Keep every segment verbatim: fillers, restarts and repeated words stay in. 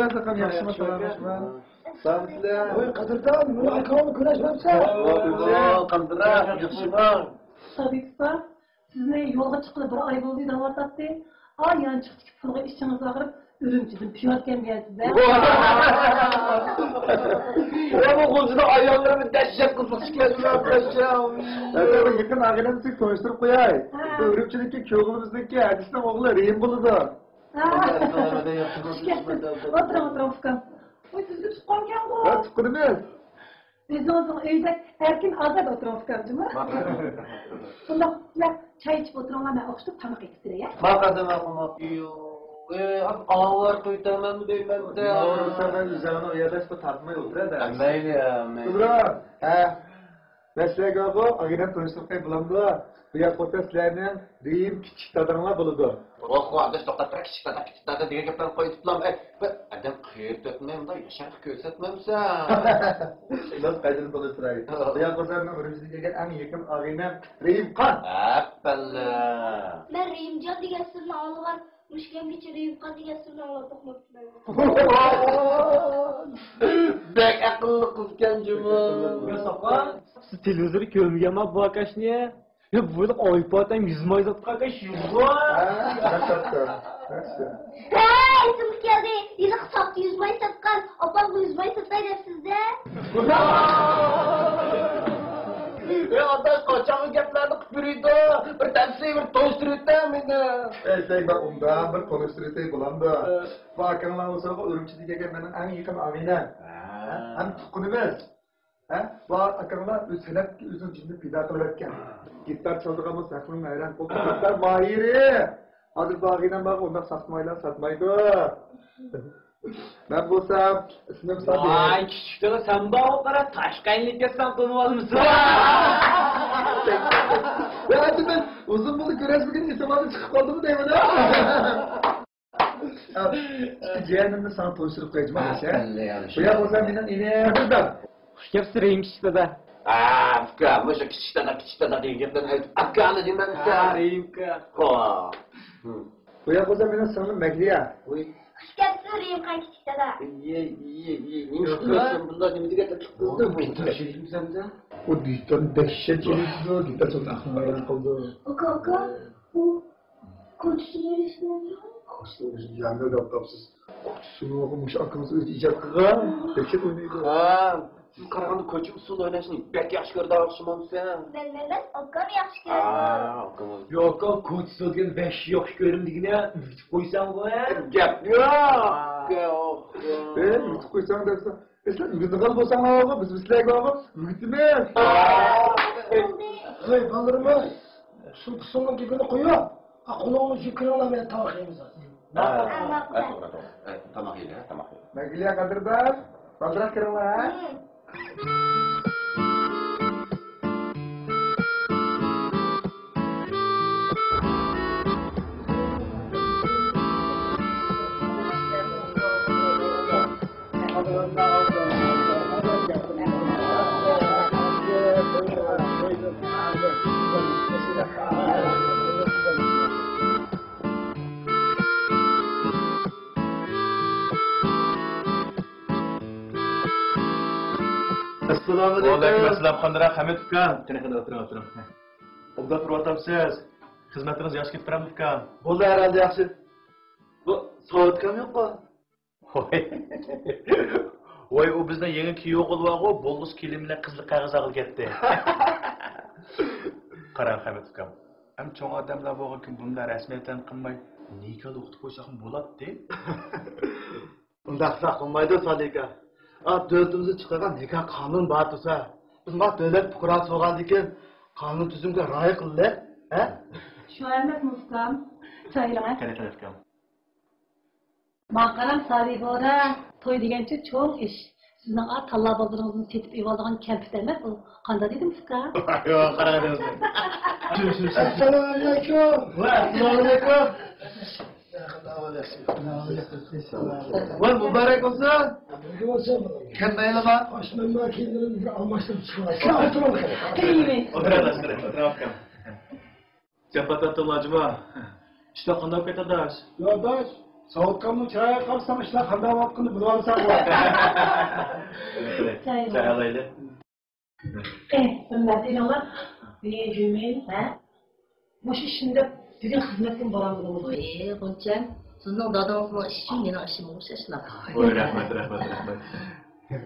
كۆرەسىز، ياخشىمۇ، سالامەتمۇ؟ سالامەتسىلەر. ۋاي، قەدىردان، مېنىڭ ئاكامنى كۆرەلمەپسەن. ۋاي، قەدىردان، ياخشىمۇ؟ سابىت ئۇكا، سىزنى يولغا چىققىلى بىر ئاي بولدى دەۋاتاتتى. ئاي يانچۇقتىكى پۇلغا ئىچىڭىز ئاغرىپ، ئۈرۈمچىدىن پىيادىكەن دېگەنسىز-ھە؟ ۋاي، بۇ غۇلجىدا ئاياللىرىمنى دەھشەت قىزىقىش كەلدى، دەھشەت. ھەتتا بىر يېقىن ئاغىنەمنى سىزگە تونۇشتۇرۇپ قوياي. ھە. بۇ ئۈرۈمچىدىكى كۆڭلىمىزدىكى ھەدىسنىڭ ئوغلى رېھىم بولىدۇ. ھە. خۇش كەپسىز. ئولتۇرۇڭ، ئولتۇرۇڭ، ئۇكام. ۋاي، سىزگە تۇغقانكەنغۇ. ھە، تۇغقىنىمىز. ئۆزىڭىزنىڭ ئۆيىدەك ئەركىن ئازاد ئولتۇرۇڭ، ئۇكام، جۇمۇ. شۇنداق، سىلەر چاي ئىچىپ ئولتۇرۇڭلار، مەن ئوخشىتىپ تاماق ئېتىپ بېرەي، ھە؟ ماقۇل، ماقۇل، ماقۇل. ئاڭلار قويتامان دەيمەن-دە. ماڭا ئۇرسا مەن ئۆزۈڭنىڭ ئۇيادا شۇ تارتماي ئولتۇرە-دە. مەيلى، مەيلى. ئىبراھىم. ھە. مەن سىلەرگە بۇ ئاغىنەم تونۇشتۇرۇپ قوياي بولامدۇ؟ بۇ ياقتا سىلەرنىڭ رېھىم كىچىك داداڭلار بولىدۇ. ۋاھ، ۋاھ، ئاداش، توختاپ تۇر، كىچىك دادا، كىچىك دادا دېگەن گەپلەرنى قويۇپ تۇرۇڭ. ئەي، بىر ئادەم قېرىپ ئۆتمەي، مۇنداق ياشاڭقى كۆرسەتمەمسەن. ئىلاج قايتىدىن تونۇشتۇراي. بۇ ياقتا مېنىڭ ئۈرۈمچىدىن كەلگەن ئەڭ يېقىن ئاغىنەم رېھىمخان. ئەپەللە. مەن رېھىمجان دېگەن ئىسىمنى ئاڭلىغان، مۇشۇ كۈنگىچە رېھىمخان دېگەن ئىسىمنى ئاڭلاپ باقماپتىمەن. بەك ئەقىللىق قىزكەن جۇمۇ. سىز تېلېۋىزوردا كۆرمىگەنما بۇ ئاكاشنى؟ يا، بۇ ھېلىقى ئايپاد ھەم يۈز ماي ساتقان ئاكاش يوق. ھە، ئېسىمگە كەلدى. ھېلىقى ساختا يۈز ماي ساتقان ئاپامغا يۈز ماي ساتاي دەپسىز-دە. ئەي، ئاداش، قاچانغى گەپلەرنى قىلىپ يۈرىدۇ. بىر تەپسىلىي بىر تونۇشتۇرۇۋېتە مېنى. ئەي، سەي، مەن ئۇنداق بىر تونۇشتۇرۇۋېتەي بولامدۇ؟ بۇ ئاكاڭلار بولسا ئۈرۈمچىدىن كەلگەن مېنىڭ ئەڭ يېقىن ئاغىنەم. ھە، ھەم تۇغقىنىمىز. ھە؟ بۇ ئاكاڭلار ئۆز سەنئەتكە ئۆزىنىڭ جېنىنى پىدا قىلىۋەتكەن. گىتار چالىدىغان بولسا ھەقنىڭ ھەيران قالدى. گىتار ماھىرى. ھازىر بۇ ئاغىنەم بارغۇ، ئۇنداق ساختا ماھىرلارنى ساتمايدۇ. مەن بولسام ئىسمىم سابىت. ۋاي، كىچىك تۇرۇپ سەن بارغۇ، قارا، تاشقا ئايلىنىپ كەتسەڭ تونۇۋالمىسۇن. يا، ئەتە مەن ئۇزۇن بولدى كۆرۈشمىگىلى، ئېسىمدىن چىقىپ قالدىمۇ دەيمەن. ئىككى جىيەنىمنى ساڭا تونۇشتۇرۇپ قوياي، جۇما دېسە. بۇ ياق بولسا مېنىڭ ئىنىم. خۇش كەپسىز، رېھىم كىچىك دادا. ئا، ئۇكا، مۇشۇ كىچىك دادا، كىچىك دادا دېگەن گەپلەرنى ئاكا دېمەمسەن. ھە، رېھىم ئۇكا. خوپ. بۇ ياق بولسا مېنىڭ سىڭلىم مەگلىيا. ۋۇي. خۇش كەپسىز، رېھىم خان كىچىك دادا. ئىيي، ئىيي، ئىيي. نېمە ئىش قىلىسەن بۇنداق، نېمە دېگەن تەكلىپ قىلدىڭ؟ ئۇ گىتار چېلىشمىسەمدە؟ ئۇ دېتال دەھشەت چېلىشىدۇ، گىتار چالسا ئەقلىم ۋەيران قىلىدۇ. ئۇكا، ئۇكا، ئۇ كوچا سۇنى ئويناشنى بىلىدۇ. كوچا سۇنى ئويناشنى يەنە دەپ تاپسىز. كوچا سۇنى مۇشۇ ئاكىڭىز ئۆزى ئىجاد قىلغان. دەھشەت ئوينايدۇ. ھە، سىز قارىغاندا كوچا ئۇسسۇلى ئويناشنى بەك ياخشى كۆرىدىغان ئوخشىمامسەن؟ مەن، مەن، مەن ئاكام ياخشى كۆرىدۇ. ھە، ئاكىڭىز. ياق، ئاكا، كوچا سۇنى دېگەن ۋەھشىي ياخشى كۆرىمەن دېگىنە، ئۈزۈپ قويساڭغۇ، ھە؟ گەپ يوق. ھە. ئۇزۇپ قويساڭ دەپسەن. ئە، سىلەر ئۆگىنىدىغان بولساڭلارغۇ، بىز سىلەرگە ئۆگىتىمىز. ھەي، بالىلىرىم، سۇلتىسىنىڭ گېپىنى قويۇپ، قولۇڭلارنى يۇيۇپ كىرىڭلار، مەن تاماق يەيمىز ھازىر. ھە، توغرا، توغرا. ئە، تاماق يەيلى، تاماق يەيلى. مەگلىيا قەدىردان، بالدۇرراق كىرىڭلار، ھە؟ ئەسسالامۇ ئەلەيكۇم. ۋەئەلەيكۇم ئەسسالام. قانداق، ھەمىت ئۇكام؟ قېنى، قېنى، ئولتۇرۇڭ، ئولتۇرۇڭ. ئوبدان تۇرۇۋاتامسىز؟ خىزمىتىڭىز ياخشى كېتىپ بارامدۇ ئۇكام؟ بولدى، ھەرھالدا ياخشى. بۇ ساۋۇت ئۇكام يوققۇ؟ ۋاي. ۋاي، ئۇ بىزنىڭ يېڭى كىيوۋ ئوغۇل بارغۇ، بولغۇسى كېلىن بىلەن قىزىل قەغەز ئالغىلى كەتتى. قاراڭ، خەمەت ئۇكام. ئەم چوڭ ئادەملەر بولغانكىن بۇنداق رەسمىيەتلەرنى قىلماي، نىكاھنى ئوقۇتۇپ قويساقمۇ بولاتتى. ئۇنداق قىلساق بولمايدۇ، سالىكا. ئا، دۆلىتىمىزدە چىقارغان نىكاھ قانۇن بار تۇرسا، بىز ما دۆلەت پۇقراسى بولغاندىكىن قانۇن تۈزۈمگە رىئايە قىلىلى، ھە؟ شۇ ئەمەس، مۇستام. چايلىڭ، ھە؟ قېنى، قېنى، ئۇكام. ماڭا قاراڭ، سابىي بودا، توي دېگەنچە چوڭ ئىش. سىزنىڭ ئا تاللا بالدۇرىڭىزنى سېتىپ ئېلىۋالىدىغان كەمپۈت ئەمەس ئۇ. قانداق دېدىم، ئۇكا؟ ياق، قاراڭ. ئەسسالامۇ ئەلەيكۇم. ۋە ئەسسالامۇ ئەلەيكۇم. ۋە مۇبارەك بولسۇن. كەلمەيلىما؟ قوشناملار كىيىملىرىنى بىر ئالماشتۇرۇپ چىقىۋالسا. ئولتۇرۇڭ. ئولتۇرايلى، ئولتۇرايلى. جاپا تارتىڭلار جۇما. ئىشلار قانداق كېتىۋاتىدۇ؟ يولداش، ساۋۇتكامنىڭ چىرايىغا قارىساڭ، ئىشلار قانداق بولۇۋاتقىنىنى بىلىۋالساڭ بولىدۇ. چاي ئالايلى. ئېھ، بىر نەرسە دېيىڭلار. بۈگۈن جۈمە، ھە؟ مۇشۇ ئىشنى دەپ بۈگۈن خىزمەتكىمۇ بارالمىدىڭىز؟ ئېي، غۇنچەم، سىزنىڭ دادىڭىزنىڭ ئىشى ئۈچۈن مېنىڭ ئىشىم ئوخشاشلا. ۋاي، رەھمەت، رەھمەت، رەھمەت.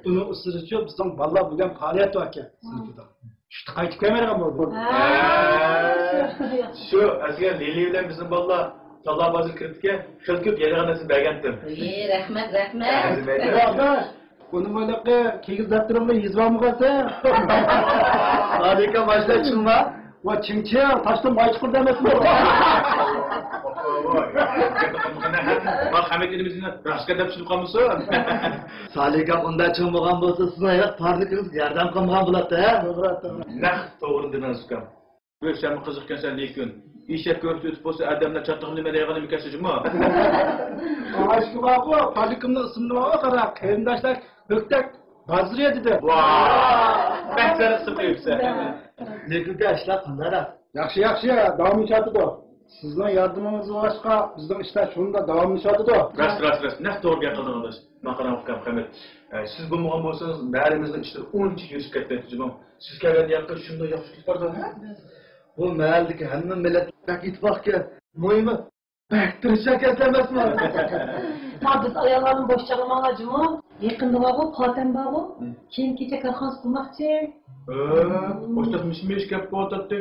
ئۇنىڭ ئۇستىزىچۇ بىزنىڭ بالىلار بۈگۈن پائالىيەت باركەن سىنىپىدا. چۈشتە قايتىپ كەلمەيدىغان بولدى. ھە. شۇ، ئەسلى لىلى بىلەن بىزنىڭ بالىلار تاللا بازىرىغا كىرىپتىكەن، خېلى كۆپ يەيدىغان نەرسە بەرگەنتىم. ئېي، رەھمەت، رەھمەت. ئۇنىمۇ ھېلىقى كىگىز دەپتىرىڭنى يېزىۋالمىغانسەن. سادىكا باشلاپ چىڭما. ۋە چىڭچىڭ، تاشتىن ماي چىقىرىدۇ ئەمەسمۇ؟ بۇ خەمەت ئىنىمىزنى راسكا دەپ چۈشۈرۈپ قالمىسۇن. سالىكام ئۇنداق چىڭ بولغان بولسا، سىزنىڭ ھېلىقى پارنىكىڭىزگە ياردەم قىلمىغان بولاتتى، ھە؟ توغرا، توغرا. نەق توغرا دېدىڭىز، ئۇكام. بۆشەممە قىزىقكەنسەن لېكىن. ئېشەك كۆرۈپ ئۆتۈپ بولسا، ئادەملەر چاتاقنى نېمە دەيدىغىنى كەچسە جۇمۇ. ئاشۇ بارغۇ، پالىكىمنىڭ ئىسمىنى بارغۇ، قارا، قېرىنداشلار، بۆكتەك بازىرى دېدى. ۋاھ، بەك سەرخىسىپ قويۇپسەن. لېكىن ئىشلار قانداقراق؟ ياخشى، ياخشى، داۋاملىشىۋاتىدۇ. سىزنىڭ ياردىمىڭىز بولغاچقا، بىزنىڭ ئىشلار شۇنداق داۋاملىشىۋاتىدۇ. راست، راست، راست. نەق توغرا گەپ قىلدىڭ ئاداش. ماقارام ئۇكام، خەمىت. ئە، سىز بولمىغان بولسىڭىز، مەھەللىمىزنىڭ ئىشلىرى ئۇنچە يۈرۈشۈپ كەتمەيتتى جۇمۇ. سىز كەلگەن ياققا شۇنداق ياخشى كېتىپ بارىدۇ، ھە؟ بۇ مەھەللىدىكى ھەممە مىللەت بەك ئىتتىپاقكەن. مۇھىمى، بەك تىرىشچان ئىكەنسىز ئەمەسمۇ؟ ما بىز ئاياللارنى بوش چاغلىماڭلار جۇمۇ. يېقىندا بارغۇ، پاتەم بارغۇ. كېيىن كېچە كارخانىسى قۇرماقچى. ھە، ئوشتاق مىش-مىش گەپ قىلىۋاتاتتى.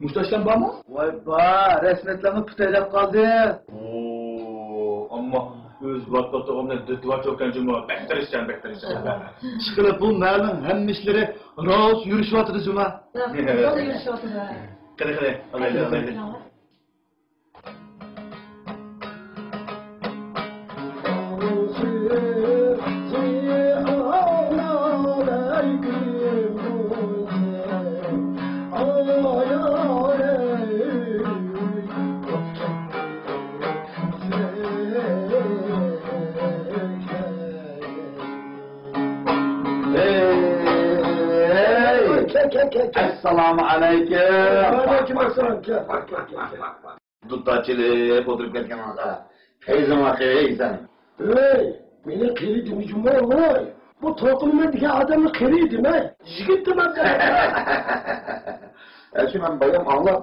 مۇشتاشلام بارمۇ؟ ۋاي بار، رەسمىيەتلەرمۇ پۈتەيلەپ قالدى. ئوو، ئەمما ئۆز ۋات-ۋاتىغا بىلەن دۆتىۋاتىۋاتقان جۇمۇ. بەك تىرىشچان، بەك تىرىشچان. ئىشقىلىپ بۇ مەھەللىنىڭ ھەممە ئىشلىرى راۋۇس يۈرۈشۈۋاتىدۇ جۇمۇ. راست، يۈرۈشۈۋاتىدۇ. قېنى، قېنى، ئالايلى، ئالايلى. كەل، كەل، كەل، كەل. ئەسسالامۇ ئەلەيكۇم. ۋەئەلەيكۇم ئەسسالام. كەل، كەل، كەل، كەل. دۇتار چېلىپ ئولتۇرۇپ كەتكەنسەن. پەيزىڭ ئاقىي سەن. ھەي، مېنى قېرى دېمە جۇمۇ، ۋاي. بۇ توقۇلىمەن دېگەن ئادەمنى قېرى دېمە. يىگىت دېمە. ئەشۇ مەن بايام ئاڭلاپ،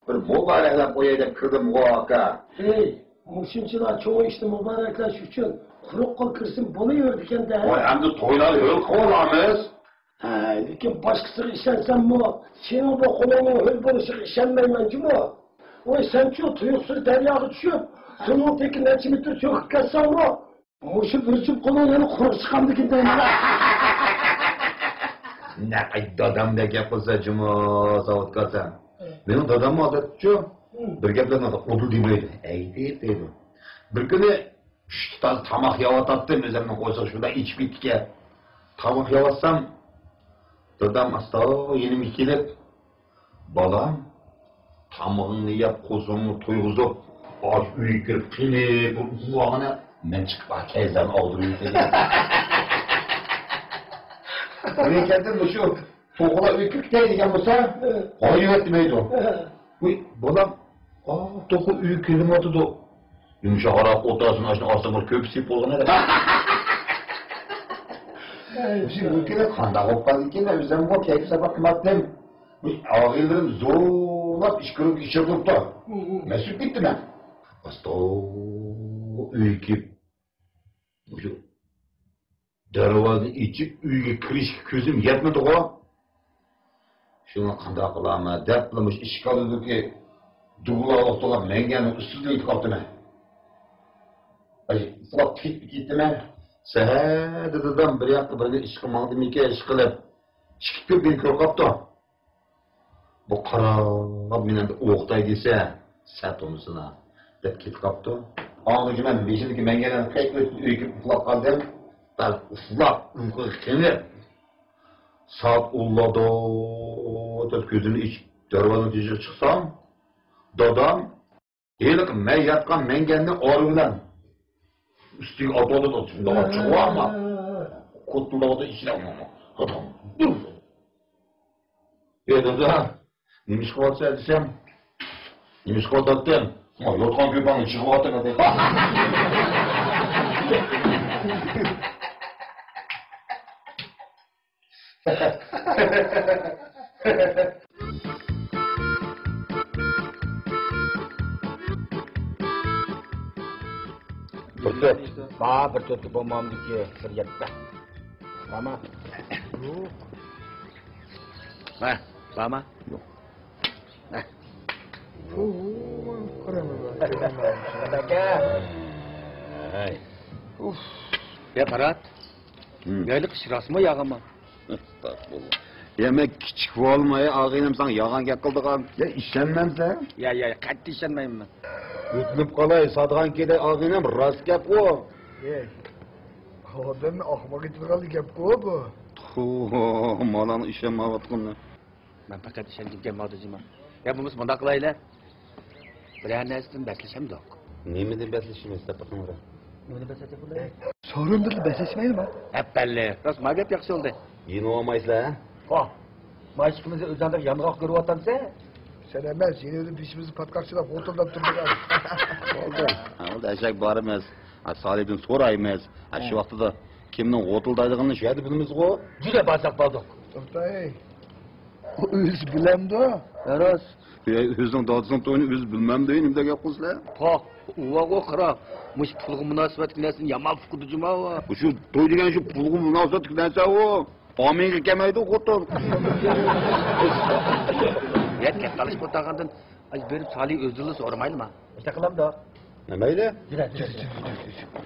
بىر مۇبارەكلەپ قوياي دەپ كىردىمغۇ، ئاكا. ھەي، مۇشۇنچىلا چوڭ ئىشنى مۇبارەكلەش ئۈچۈن قۇرۇق قول كىرسىمۇ بولۇۋېرىدىكەن-دە. ۋاي، ئەمدى تويلارنى ھۆل قىلىۋالامىز. ھە، لېكىن باشقىسىغا ئىشەنسەممۇ، سېنىڭ بۇ قولۇڭنىڭ ھۆل بولۇشىغا ئىشەنمەيمەن جۇمۇ. ۋاي، سەنچۇ تۇيۇقسىز دەرياغا چۈشۈپ، سۇنىڭ تېكى نەچچە مېتىر چۆكۈپ كەتسەڭمۇ، مۇشۇ بىر جۈپ قولۇڭ يەنە قۇرۇق چىقامدىكىن دەيمەن. نەق دادامدەك گەپ قىلسا جۇمۇ، ساۋۇتكار سەن. مېنىڭ داداممۇ ئادەتتىچۇ، بىر گەپلەرنى ئۇدۇل دېمەيدۇ. ئەيدىپ دەيدۇ. بىر كۈنى ئۈچ تال تاماق يەۋاتاتتىم، ئۆزۈمنىڭ قورسىقى شۇنداق ئېچىپ كېتىدىكەن. تاماق يەۋاتسام، دادام ئاستا يېنىمغا كېلىپ، بالام، تامىقىڭنى يەپ، قورسىقىڭنى تويغۇزۇپ، ئاش ئۆيگە كىرىپ قېنى بىر ئۇخلىۋالغىنە، مەن چىقىپ ئا كەيزەرنى ئاغدۇرۇۋېتەي. بىرىنچىدىن مۇشۇ توخۇلار ئۆيگە كىرىپ كېتەي دېگەن بولسا، ھايۋەت دېمەيدۇ. ۋۇي، بالام، ئا، توخۇ ئۆيگە كىرمەيۋاتىدۇ. يۇمشاقراق ئولتۇرسۇن، ئاشۇنى ئاستىغا بىر كۆپۈس يېيىپ بولغىنى. مۇشۇ مۇمكىن قانداق بولۇپ قالدىكىن، ئۆزۈممۇ كەيپ ساپاق قىلماپتىم. ئاغىنىلىرىم زورلاپ ئىچكىرىگە ئىچىرىپ تۇرۇپتۇ. مەن سۈرۈپ كەتتىم مەن. ئاستا ئۆيگە كىرىپ، مۇشۇ دەرۋازىنى ئېچىپ، ئۆيگە كىرىشكە كۆزۈم يەتمىدىغۇ. شۇڭا قانداق قىلارمەن دەپلا مۇشۇ ئىشىك ئالدىدىكى دۇبۇلارغا توختاپ مەڭگەننىڭ ئۈستىدىن ئۆتۈپ قاپتىمەن. ئاي، ئۇخلاپ كېتىپ كېتىمەن. سەھەردە دادام بىر ياققا بىرگە ئىشقا ماڭدىمىكىن، ئىشقىلىپ، ئىشىككە كىرىپ مېنى كۆرۈپ قاپتۇ. بۇ قاراپ مېنى ئوقۇتاي دېسە، سەت بولمىسىنا، دەپ كېتىپ قاپتۇ. ئاڭغىچە مەن بېشىمدىكى مەڭگەننى قېقىپ ئۆتۈپ ئۆيگە كىرىپ ئۇخلاپ قالدىم. بەك ئۇخلاپ، ئۇيقۇغا قېنىپ، سائەت ئونلاردا تۇرۇپ كۆزۈمنى ئېچىپ، دەرۋازىنىڭ تېشىغا چىقسام، دادام ھېلىقى مەن ياتقان مەڭگەننى ئارا بىلەن ئۈستىگە ئاتىۋاتىدۇ. شۇنداق چىقىۋالما. كوتۇلداۋاتىدۇ ئىچىدە. ئەي دادا، نېمە ئىش قىلىۋاتىسەن دېسەم، نېمە ئىش قىلىۋاتاتتىم؟ يوتقان كۆپۈڭنى چىقىۋاتىمەن دەيدۇ. بىر تۆت. ما بىر تۆتكە بولمامدىكى بىر يەتتە. بارما؟ يوق. ھە، بارما؟ يوق. ھە. ئاكا. ھەي. ئۇف. يا پارات. ھىم. يايلىق ئىش راستمۇ ياغانمۇ؟ ئەستەغپۇرۇللا. يا مەن كىچىك بولماي ئاغىنەم ساڭا ياغان گەپ قىلىدىغان. يا ئىشەنمەمسەن؟ يا، يا، يا، قەتئىي ئىشەنمەيمەن مەن. ئۆتۈنۈپ قالاي، ساتىدىغان كېدەي ئاغىنەم، راست گەپقۇ. ئەي، ئادەمنى ئاقماق ئېتىدىغان گەپقۇ بۇ. تۇ، مالاڭ ئىشەنمەيۋاتقىنى. مەن پەقەت ئىشەنگۈم كەلمەيۋاتىدۇ جۇما. يا بولمىسا مۇنداق قىلايلى. بىرەر نەرسىدىن بەسلىشەمدۇق. نېمىدىن بەسلىشىمىز دەپ بېقىڭ. نېمىدىن بەسلىشەمدۇق؟ سورۇندىن بەسلەشمەيلىما؟ ئەپەللى. راست، ما گەپ ياخشى بولدى. يېنىۋالمايسىلەر، ھە؟ ھا. ما ئىككىمىزنى ئۆزۈڭدەك يانغاق كۆرۈۋاتامسەن؟ سەن ئەمەس، يېنىۋېلىپ بېشىمىزنى پاتقاقچىلاپ غوتۇلداپ تۇردۇڭ. بولدى. ھا، بولدى، ئەشەك بار ئەمەس. ھا، سالىدىن سورايمىز. ھا، شۇ ھە. ۋاقتىدا كىمنىڭ غوتۇلدايدىغىنىنى شۇ يەردە بىلىمىزغۇ. جۈدە بازاپ قالدۇق. توختاي. ئۇ ئۆزى بىلەمدۇ؟ راست. ئەي، ئۆزىنىڭ دادىسىنىڭ تويىنى ئۆزى بىلمەمدۇ، نېمە دەپ گەپ قىلىسىلەر؟ پاھ، ئۇۋاغۇ قارا. مۇشۇ پۇلغا مۇناسىۋەتلىك نەرسىنى يامان ئۇقىدۇ جۇما ئۇ. مۇشۇ توي دېگەن شۇ پۇلغا مۇناسىۋەتلىك نەرسە ئۇ. ئامىغا كەلمەيدۇ خوتۇن. يا، گەپ تالىشىپ ئولتۇرغاندىن، ئاي، بېرىپ سالى ئۆزىلا سورىمايلىما؟ ئىشتە قىلامدۇ. نېمەيلى؟ يۈرە، يۈرە، يۈرە.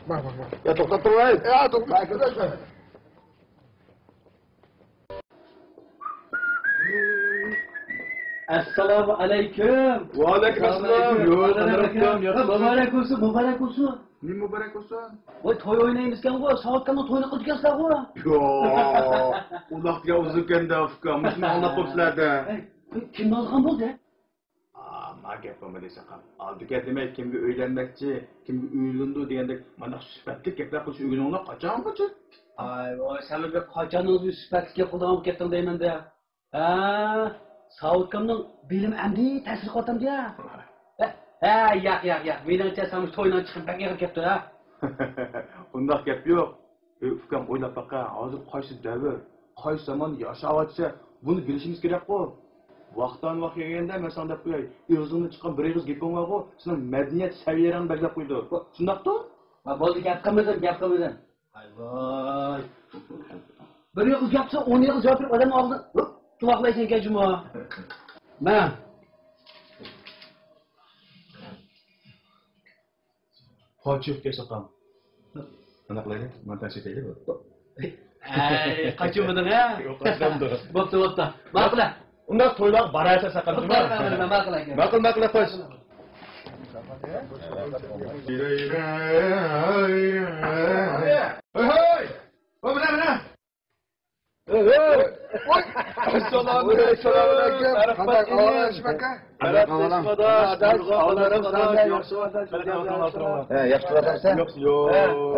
بار، بار، بار. يا، توختاپ تۇرۇڭ، ئەي. يا، توختاپ تۇرۇڭ. ئەسسالامۇ ئەلەيكۇم. ۋەئەلەيكۇم ئەسسالام. يوق، قانداق ئۇكام، ياخشىمۇ؟ مۇبارەك بولسۇن، مۇبارەك بولسۇن. نېمە مۇبارەك بولسۇن؟ ۋاي، توي ئوينايمىزكەنغۇ، ساۋۇتكامنىڭ تويىنى قىلىدىكەنسىلەرغۇ. يوق، ئۇنداق دېگەن ئۇزۇنكەن-دە، ئۇكام. مۇشۇنى ئاڭلاپ قوپسىلەر-دە. ئەي، كىمنى ئالىدىغان بولدى؟ ئا، ما گەپ بولمىدى ساقال. ئالدى كەتمەي، كىمگە ئۆيلەنمەكچى، كىمگە ئۆيلىنىدۇ دېگەندەك، مانداق سۈپەتلىك گەپلەر قىلىشنى ئۆگىنىڭلار، قاچانغىچە؟ ئاي ۋاي، سەن بىر قاچاننىڭ سۈپەتلىك گەپ قىلىدىغان بولۇپ كەتتىڭ دەيمەن-دە. ھە، ساۋۇتكامنىڭ بىلىمى ئەمدى تەسىر قىلىۋاتامدۇ يا؟ ھە، ھە، ياق، ياق، ياق. مېنىڭچە سەن مۇشۇ توينىڭ چىقىپ بەك ئېغىر كەپتۇ ھە. بولدى. ئۇنداق گەپ يوق. ئەي ئۇكام، ئويلاپ باقە، ھازىر قايسى دەۋر، قايسى زاماندا ياشاۋاتىسەن، بۇنى بىلىشىمىز كېرەكقۇ. ۋاقتانۋاق كەلگەندە مەن ساڭا دەپ قوياي، ئېغىزىڭدىن چىققان بىر ئېغىز گېپىڭ بارغۇ، سېنىڭ مەدەنىيەت سەۋىيەڭنى بەلگىلەپ قويىدۇ. شۇنداقتۇ؟ ھە، بولدى، گەپ قىلمىدىم، گەپ قىلمىدىم. ۋاي ۋاي. بىر ئېغىز گەپ قىلسا، ئون ئېغىز جاۋاب بېرىپ ئادەمنىڭ ئاغزىنى تۇۋاقلايسەن ئىكەن جۇمۇ. مەن. قاچىپ كەلسەقام. قانداق قىلايلى؟ مانا تەكشى كەيلى بۇ. ھەي، قاچمىدىڭ ھە؟ يوق، قاچمامدۇ. بوپتۇ، بوپتۇ. ماقۇل. ئۇنداق تويلارغا بارايسەن ساقام. ماقۇل، ماقۇل، ماقۇل ئاكا. ماقۇل، ماقۇل، خوش. ھەي، ھەي. ۋاي، مانا، مانا. ھەي، ھەي. ۋاي. ئەسسالامۇ ئەلەيكۇم. قانداق ئەھۋال، ھاشىم ئاكا؟ قانداق ئەھۋالىڭ؟ ياخشى تۇرۇۋاتامسەن؟ ھە، ياخشى تۇرۇۋاتامسەن؟ ياخشى، يوق.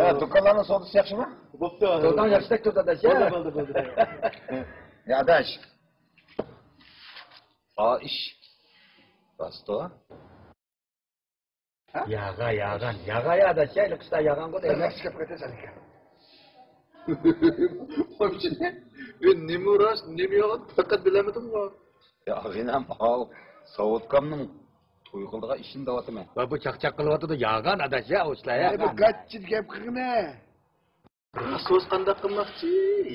ھە، دۇكانلارنىڭ سودىسى ياخشىمۇ؟ بوپتۇ. داداڭ ياخشىدەك تۇردى، ئاداش، يا؟ بولدى، بولدى، بولدى. يا، ئاداش. ئا، ئىش. راستتۇ. ياغا، ياغان. ياغا يا، ئاداش، يا، قىشتا ياغانغۇ دەيمەن. راست گەپ قىلىۋاتىسەن ئىكەن. قويچىنى. ئى، نېمە راست، نېمە ياغان، پەقەت بىلەلمىدىمغۇ. يا، ئاغىنەم، ئاۋۇ ساۋۇتكامنىڭ توي قىلىدىغان ئىشىنى دەۋاتىمەن. ۋە بۇ چاقچاق قىلىۋاتىدۇ، ياغان ئاداش يا، ئۇ ئىشلار يا. ئەي، بۇ گاچچىدا گەپ قىلغىنە. راست بولسا قانداق قىلماقچى؟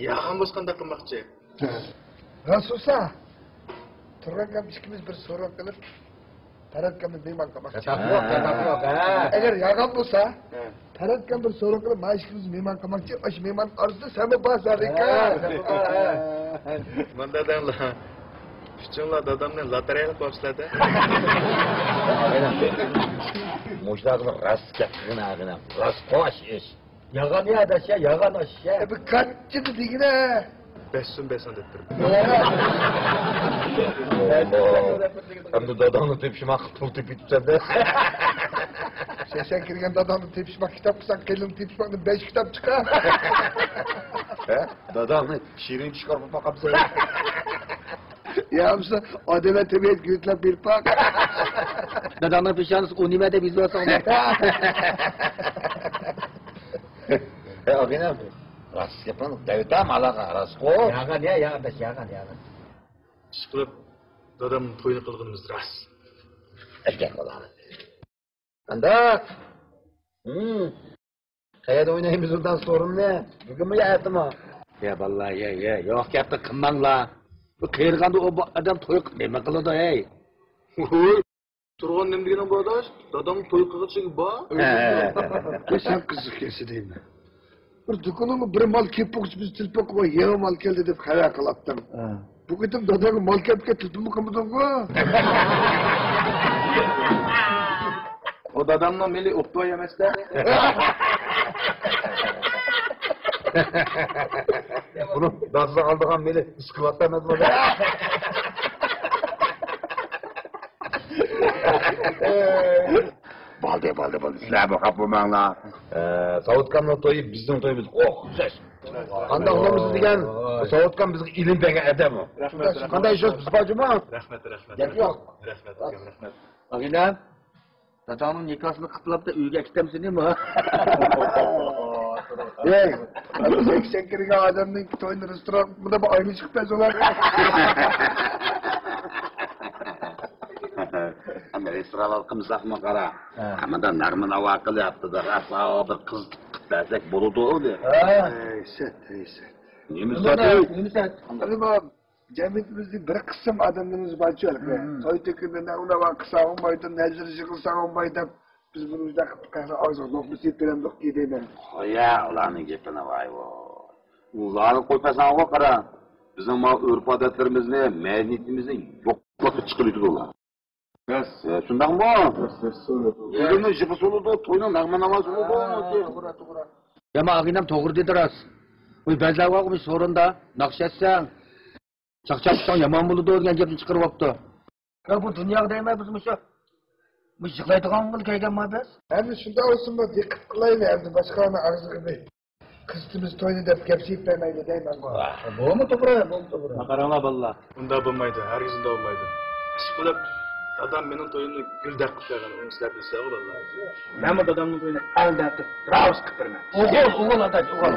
ياغان بولسا قانداق قىلماقچى؟ راست بولسا، تۇرغان ئاكام ئىككىمىز بىر سورۇن قىلىپ، پەرھات ئاكامنى مېھمان قىلماقچى. تاپىۋاق، تاپىۋاق، ھە. ئەگەر ياغان بولسا، ھە. پەرھات ئاكام بىر سورۇن قىلىپ، ما ئىككىمىز مېھمان قىلماقچى. ئاشۇ مېھمان ئارىسىدا سەنمۇ بار، زادىكا. ھە، سەنمۇ بار، ھە. مۇنداق دەڭلار. ئۈچۈڭلار دادامنى لاتېرېيىلىق بوپسىلەر-دە. مۇشۇلارغا راست گەپ قىلغىن، ئاغىنەم. راست قوش ئىش. ياغان يا، ئاداش يا، ياغان ئاش يا. ئە، بۇ قانچىدى دېگىنە؟ بەش سوم، بەش سوم دەپ تۇرۇپ. ئەمدى داداڭنى تېپىشماق پۇل تېپىپ كېتىپسەن-دە. سەن، سەن كىرگەن داداڭنى تېپىشماق كىتاب قىلساڭ، قېلىن تېپىشماقنى بەش كىتاب چىقار. ھە؟ داداڭنى شېرىن چۈشكار بولۇپ باقامسەن. يا بولمىسا ئادەملەر تەبىئەتكە يۆتىلەپ بېرىپ باق. داداڭنىڭ پېشانىسىغا ئۇ نېمە دەپ يېزىۋالساڭ. ھە، ئاغىنەم، راست گەپنى دەۋېتەم، ھالاغا راستقۇ. ياغان يا، يا ئاداش، ياغان، ياغان. ئىشقىلىپ، دادامنىڭ تويىنى قىلغىنىمىز راست. ئەشكەر قىلغان. قانداق؟ ھىم. قەيەردە ئوينايمىز ئۇنداق سورۇننى؟ بۈگۈنمۇ يا ئەتىمۇ؟ يا بالىلار، يا، يا، يوق گەپنى قىلماڭلار. بۇ قېرىغاندا ئۇ بۇ ئادەم توي قىلىپ نېمە قىلىدۇ، ھەي؟ ھوي، تۇرغان نېمە دېگىنىڭ بۇ ئاداش؟ دادام توي قىلغۇچىگە بار. ھە. يا سەن قىزىق ئىكەنسەن دەيمەن. بىر دۇكىنىڭغا بىر مال كېلىپ بولغۇچە بىز تېلېفون قىلىپ، يېڭى مال كەلدى دەپ خەۋەر قىلاتتىڭ. ھە. بۇ قېتىم داداڭغا مال كەپكە تېلېفونمۇ قىلمىدىڭغۇ؟ ئۇ دادامنىڭ مېلى ئوپتوي ئەمەس-دە. بۇنىڭ دادىسى ئالىدىغان مېلى سكلاتتا ئەمەس بۇ. بولدى، بولدى، بولدى. سىلەر بۇ خاپا بولماڭلار. ئە، ساۋۇتكامنىڭ تويى بىزنىڭ تويىمىز ئوخشاش. قانداق بولمىسۇن دېگەن، ساۋۇتكام بىزگە ئىلىم بەرگەن ئادەم ئۇ. رەھمەت، رەھمەت. قانداق ئىش بولسا بىز بار جۇمۇ. رەھمەت، رەھمەت. گەپ يوق. رەھمەت، ئاكام، رەھمەت. ئاغىنەم، داداڭنىڭ نىكاسىنى قىپلاپ ئۆيگە ئەكېتەمسەن نېمە؟ ھەي، سەكسەن كىرگەن ئادەمنىڭ تويىنى رېستوران، بۇندا بىر ئايمۇ چىقىپ بەرسەڭلار. ئەمدى رېستورانلارغا قىلمىساقمۇ قارا. ھە. ئەمدى نەغمە ناۋا قىلىپ، ھەپتىدە راسا بىر قىز قىلىپ بەرسەك بولىدۇ دە. ھە. ھەي سەت، ھەي سەت. نېمە سەت؟ نېمە سەت؟ ئەمدى بۇ جەمئىيىتىمىزدە بىر قىسىم ئادەملىرىمىز بارچۇ، ھە. توي تۆكۈندە نەغمە ناۋا قىلساڭ بولمايدۇ، نەزىر يىغىلساڭ بولمايدۇ دەپ، بىز بۇنى مۇنداق قىلىپ قەھۋە ئاغزىغا لوقما سېلىپ بېرەمدۇق دەيمەن. قويە ئۇلارنىڭ گېپىنى، ۋاي ۋاي. ئۇلارنى قويۇپ بەرسەڭغۇ قارا. بىزنىڭ ماۋۇ ئۆرپ-ئادەتلىرىمىزنى، مەدەنىيىتىمىزنى يوقلاپ چىقىۋېتىدۇ ئۇلار. راست. ئە، شۇنداقمۇ؟ راست، راست سورىدىڭ. ئۆزىنىڭ يىغا سولىدۇ، توينىڭ نەغمە ناۋا سولىدۇ. ھە، توغرا، توغرا. يا، ما ئاغىنەم توغرا دېدى راست. بۇ بەزىلەر بارغۇ، بۇ سورۇندا ناخشا ئېيتساڭ، چاقچاق قىلساڭ يامان بولىدۇ دېگەن گەپنى چىقىرىۋاپتۇ. يا، بۇ دۇنياغا دەيمەن بىز مۇشۇ، مۇشۇ يىغلايدىغانغىلا كەلگەنما بىز؟ ئەمدى شۇنداق بولسۇنمۇ، دىققەت قىلايلى ئەمدى باشقىلارنىڭ ئاغزىغا بىر. قىزىتىمىز توينى دەپ گەپ سېلىپ بەرمەيلى دەيمەنغۇ. بولما توغرا، بولما توغرا. قاراڭلار بالىلار. ئۇنداق بولمايدۇ، ھەرگىز ئۇنداق بولمايدۇ. ئىشقىلىپ، دادام مېنىڭ تويۇمنى گۈلدەك قىلىپ بەرگەن، ئۇنى سىلەر بىلىسىلەر بالىلار. مەنمۇ دادامنىڭ تويىنى ئەلدەك قىلىپ، راۋۇس قىلىپ بېرىمەن. ئوغۇل، ئوغۇل ئاداش، ئوغۇل.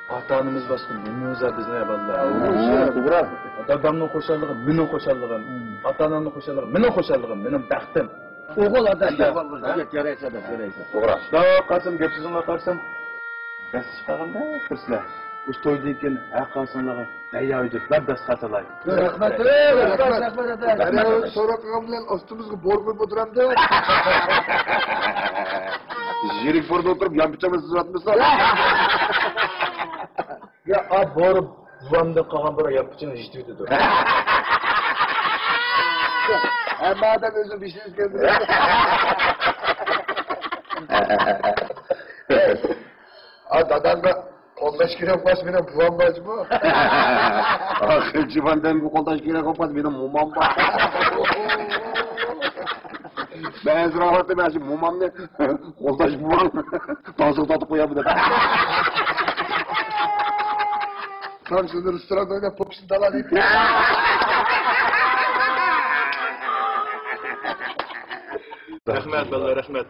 ئاتا-ئانىمىز باشقا نېمىمىز بار بىزنىڭ يا بالىلار؟ توغرا. دادامنىڭ خۇشاللىقى مېنىڭ خۇشاللىقىم. ئاتا-ئانامنىڭ خۇشاللىقى مېنىڭ خۇشاللىقىم، مېنىڭ بەختىم. ئوغۇل ئاداش، ئوغۇل ئاداش. يارايسىز، يارايسىز. توغرا. شۇنداق قارىسام، گەپ سۆزۈڭلارغا قارىسام، دەس چىقارغاندا تۇرسىلەر. مۇشۇ تويدىن كېيىن ھەر قايسىڭلارغا دەريا ئۆيدەكلەر دەس قاتىلاي. رەھمەت، رەھمەت، رەھمەت، رەھمەت. دەريا ئۆيدە سوراق قىلغان بىلەن ئاستىمىزغا بور قويۇپ ئولتۇرامدۇ؟ يىرىك بوردا ئولتۇرۇپ يان پىچاقنى سىزىۋاتمىسا. يا، ئا، بور بۇۋامدىن قالغان بىر يان پىچىقنى يىتىۋېتىدۇ. ھەممە ئادەم ئۆزى بېشىنى ئۆزگەرتىدۇ. ئا، دادامغا قولداش كېرەك بولسا، مېنىڭ بوۋام بار جۇمۇ. ئاخىر جىۋاندەمگە قولداش كېرەك بولسا، مېنىڭ مومام بار. مەن ھەنسىرەۋاتىمەن، مەن شۇ مومامنى، قولداش مومام، بازار تارتىپ قويامدۇ دەپ. تامسىنى رېستوراندا ئويناپ، پوپىسىنى تالا دەيتتى. رەھمەت، بالىلار، رەھمەت.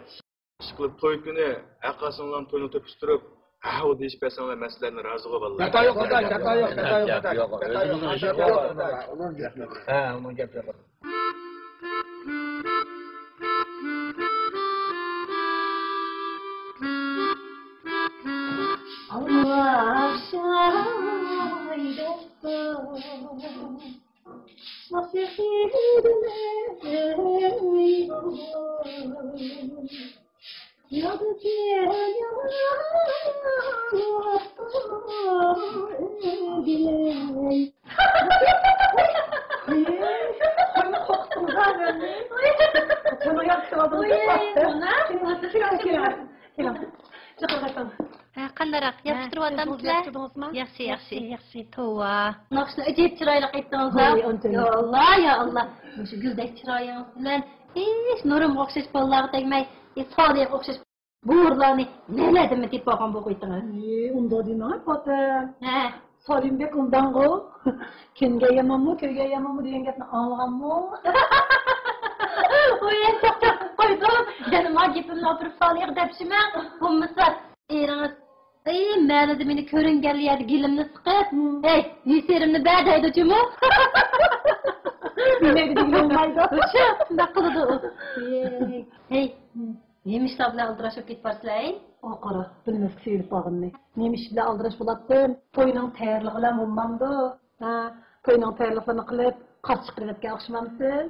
ئىشقىلىپ، توي كۈنى ھەرقايسىڭلارنى توينى تېپىشتۇرۇپ، ھەۋ دېيىشىپ بەرسەڭلار، مەن سىلەرنى رازىغۇ، بالىلار. خاتا يوق، خاتا، خاتا يوق، خاتا يوق، خاتا يوق. ئۆزىمىزنىڭ ئىشى يوق. ئۇنىڭ گەپى يوق. ھە، ئۇنىڭ گەپى يوق. ھە، قانداقراق؟ ھە، ياخشى تۇرۇۋاتامسىلەر؟ ياخشى، ياخشى، ياخشى. ياخشى، ياخشى. توۋا. ناخشىلار ئاجايىپ چىرايلىق ئېيتتىڭىزلار. ۋاي، ئانچە. يا ئاللا، يا ئاللا. مۇشۇ گۈلدەك چىرايىڭىز بىلەن ھېچ نۇرۇمغا ئوخشاش بالىلارغا تەگمەي، ئى، سالىيغا ئوخشاش بۇرۇلارنى نەلەردىنمۇ تېپىپ ئالغان بولۇپ قويدىڭىز؟ ئى، ئۇنداق دېمەڭ، پاتەم. ھە. سالىم بەك ئۇنداڭغۇ. كۈنگە يامانمۇ، كۆيگە يامانمۇ دېگەن گەپنى ئاڭلىغانمۇ؟ ۋوي، چاقچاق قىلىپ قويدۇم. يەنە ما گېپىمنى ئاپىرىپ سالىغا دەپ شۇمەن. بولمىسا ئېرىڭىز، ئەي، مەنىدە مېنى كۆرۈنگەنلا يەردە گېلىمنى سىقىپ، ھەي، نېسىرىمنى بەر دەيدۇ جۇمۇ. نېمە دېگىلى بولمايدۇ. شۇ، شۇنداق قىلىدۇ ئۇ. ھەي، نېمە ئىشلار بىلەن ئالدىراش بولۇپ كېتىپ بارسىلەر، ھەي؟ ئۇ قارا، بىلمەسكە سېلىپ بارغىنىنى. نېمە ئىش بىلەن ئالدىراش بولاتتىم؟ توينىڭ تەييارلىقى بىلەن بولمامدۇ؟ ھە، توينىڭ تەييارلىقلىرىنى قىلىپ، قارشى چىقىۋېتىپكەن ئوخشىمامسىز؟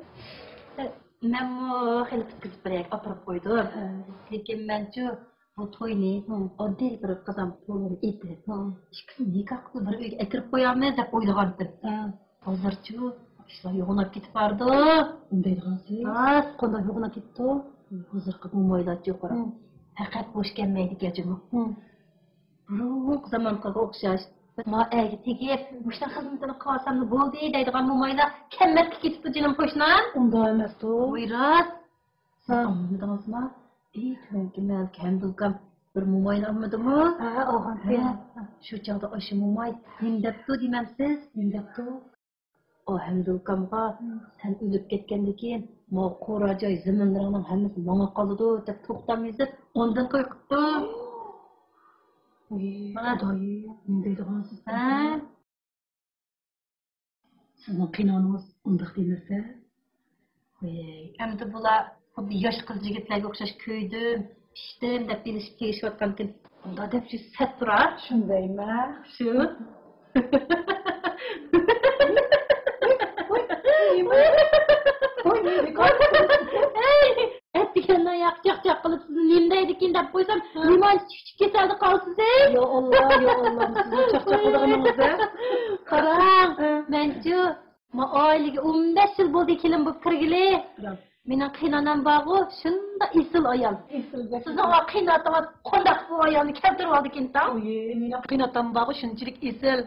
مەنمۇ خېلى پۈتكۈزۈپ بېرەي، ئاپىرىپ قويدۇم. ھە. لېكىن مەنچۇ، بۇ توينى، ھە، ئاددىي بىر قازان پۇلىنى ئېتىپ، ھە، ئىككىسىنى نىكاھ قىلىپ بىر ئۆيگە ئەكىرىپ قويارمىز دەپ ئويلىغانتىم. ھە. ھازىرچۇ ئىشلار يوغىناپ كېتىپ بارىدۇ. ئۇندايدىغانسىز؟ راست. قانداق يوغىناپ كېتىپتۇ؟ ھازىرقى مومايلارچۇ قارا. ھە. پەقەت بوش كەلمەيدىكەن جۇمۇ. ھە. بۇرۇنقى زامانقىغا ئوخشاش. ما ئەرگە تېگىپ، مۇشۇنىڭ خىزمىتىنى قىلىۋالساملا بولدى دەيدىغان مومايلار كەممەتكە كېتىپتۇ جېنىم قوشنام. ئۇنداق ئەمەستۇ. ۋاي راست. سىز ھە. ئاڭلىمىدىڭىزما؟ ئى، تۆۋەنكى مەھەللىدىكى ھەمدۇ ئۇكام بىر موماينى ئالمىدىمۇ؟ ھە، ئالغانتى. ھە، شۇ چاغدا ئاشۇ موماي نېمە دەپتۇ دېمەمسىز؟ نېمە دەپتۇ؟ ئۇ ھەمدۇ ئۇكامغا، ھە. سەن ئۆلۈپ كەتكەندىن كېيىن، ماۋۇ قورا جاي زېمىنلىرىڭنىڭ ھەممىسى ماڭا قالىدۇ، دەپ توختام يېزىپ، ئاندىن توي قىپتۇ. ئۇي، مانا. خۇدايىم، نېمە دەيدىغانسىز ھە؟ سىزنىڭ قىينىغىنىڭىز ئۇنداق دېمىسە. ۋەي، ئەمدى بۇلار خۇددى ياش قىز يىگىتلەرگە ئوخشاش كۆيدۈم، پىشتىم دەپ ئېلىشىپ تېگىشىۋاتقانكىن، ئۇنداق دەپ يۈز سەت تۇرار. شۇندايمۇ؟ شۇ. ھەي، ئەتىگەندە ياق چاقچاق قىلىپ سىزنى نېمە دەيدىكىن دەپ قويسام، ھە. نېمانچە كىچىك كېسەلدە قالسىز، ھەي؟ يا ئاللا، يا ئاللا، سىزنىڭ چاقچاق قىلىدىغىنىڭىزدا. قاراڭ، ھە. مەنچۇ، ما ئائىلىگە ئون بەش يىل بولدى كېلىن بولۇپ كىرگىلى. يا. مېنىڭ قېينانام بارغۇ، شۇنداق ئېسىل ئايال. ئېسىل بەك. سىزنىڭ ئا قېيناتىڭىز قانداق بۇ ئايالنى كەلتۈرۈۋالدىكىنتاڭ؟ ئۇي، مېنىڭ قېيناتام بارغۇ، شۇنچىلىك ئېسىل.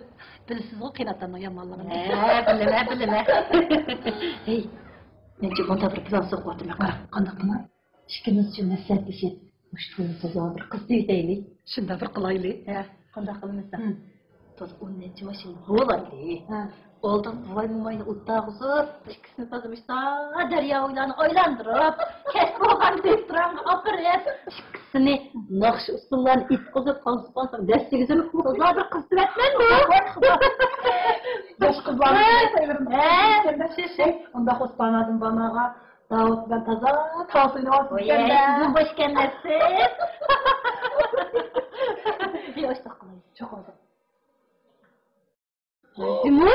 بىلىسىزغۇ قېيناتامنىڭ يامانلىقىنى. ھە، بىلىمەن، بىلىمەن. ھېي، مەنچۇ مۇنداق بىر پىلان سوقۇۋاتىمەن، قارا. قانداق پىلان؟ ئىككىمىزچۇ مەسلىھەتلىشىپ، مۇشۇ توينى تازا بىر قىزىتىۋېتەيلى. شۇنداق بىر قىلايلى. ھە، قانداق قىلىمىز؟ ھە. تازا ئون نەچچە ماشىنا بولايلى. ھە. ئالدىن بوۋاي موماينى ئولتۇرغۇزۇپ، ئىككىسىنى تازا مۇشۇنداق دەريا بويلارنى ئايلاندۇرۇپ، كەچ بولغان رېستورانغا ئاپىرىپ، ئىككىسىنى ناخشا ئۇسسۇللارنى ئېيتقۇزۇپ، تانسىپ، تانسىپ، دەس يېگۈزۈپ، تازا بىر قىزىتىۋەتمەمدۇ؟ ياش قىزلارنى ھە. ھە. ئۇنداق ئوسمانادىن باناغا داۋۇت بىلەن تازا تانسا ئويناۋاتىدىكەن-دە. ۋاي، سىزمۇ بوش ئىكەنسىز. ھېي، ئاشۇنداق قىلايلى. چوقۇم. جۇمۇ،